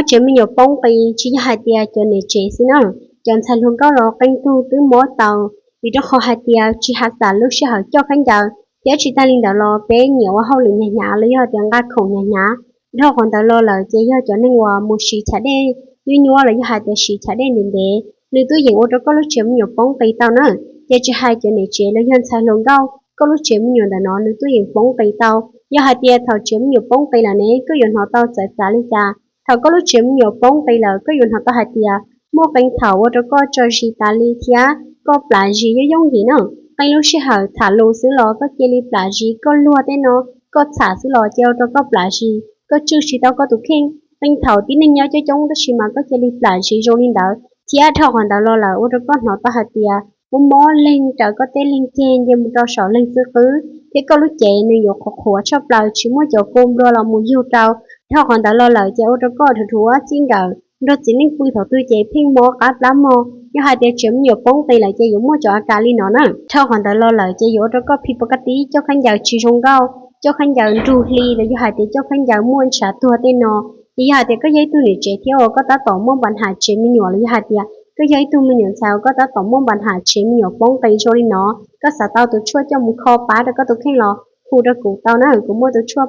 Tsev me nyuam poob qis tsis yog hais tias cov niam tsev xwb na, cov ntxhais hluas nkauj los qee tug twb mob tau, vim rau qhov hais tias tsis hav xav lub sij hawm coj khaub ncaws, thiab tsis tas li ntawd los peb nyiam ua hauj lwm hnyav hnyav los yog tias nqa khoom hnyav hnyav. Dhau qhov ntawd los lawm ces yog cov neeg uas mus siv chav dej nyuaj nyuaj los yog hais tias siv chav dej ntev ntev, nws twb yeem ua rau koj lub tsev me nyuam poob qis tau na. Ces tsis hais cov niam tsev los yog ntxhais hluas nkauj, koj lub tsev me nyuam ntawm no nws twb yeem poob qis tau. Yog hais tias thaum tsev me nyuam poob qis lawm ne, koj yuav hnov tau txawv txav li cas? Thaum koj lub tsev me nyuam poob qis lawm, koj yuav hnov tau hais tias muaj qee thaum ua rau koj tso zis tas li thiab koj plam zis yooj yooj yim na. Qee lub sij hawm tham lus xwb los koj cia li plam zis, koj luag tej no, koj txham xwb los cia ua rau koj plam zis, koj tswj tsis tau koj tus kheej. Qee thaum tib neeg nyob coob coob tab sis mas koj cia li plam zis zoo li ntawd, thiab dhau qhov ntawd los lawm ua rau koj hnov tau hais tias mob mob leeg raws koj tej leeg ceg nce mus rau saum leeg xwb qwb, thiab koj lub cev nws yuav qhuav qhuav tshaj plaws tsis muaj cov kua nplua los mus yug rau. Dhau qhov ntawd los lawm ces ua rau koj dhuav dhuav txij nkawm, nrog txiv neej pw thaum twg ces pheej mob qab plab mog. Yog hais tias tsev me nyuam poob qis lawm ces yuav muaj cov a kas li no na. Dhau qhov ntawd los lawm ces yuav ua rau koj phim pov ka tib, coj khaub ncaws tsis zoo nkauj, coj khaub ncaws nrug hli los yog hais tias coj khaub ncaws muaj ntshav tuag tej no. Ces yog hais tias koj yog ib tug niam tsev thiab uas koj tab tom muaj npa nham tsev me nyuam los yog hais tias koj yog ib tug me nyuam ntxhais uas koj tab tom muaj npa nham tsev me nyuam poob qis zoo li no, koj xav tau tus tshuaj coj mus kho pab rau koj tus kheej los hu rau kuv tau na, kuv muaj tus tshuaj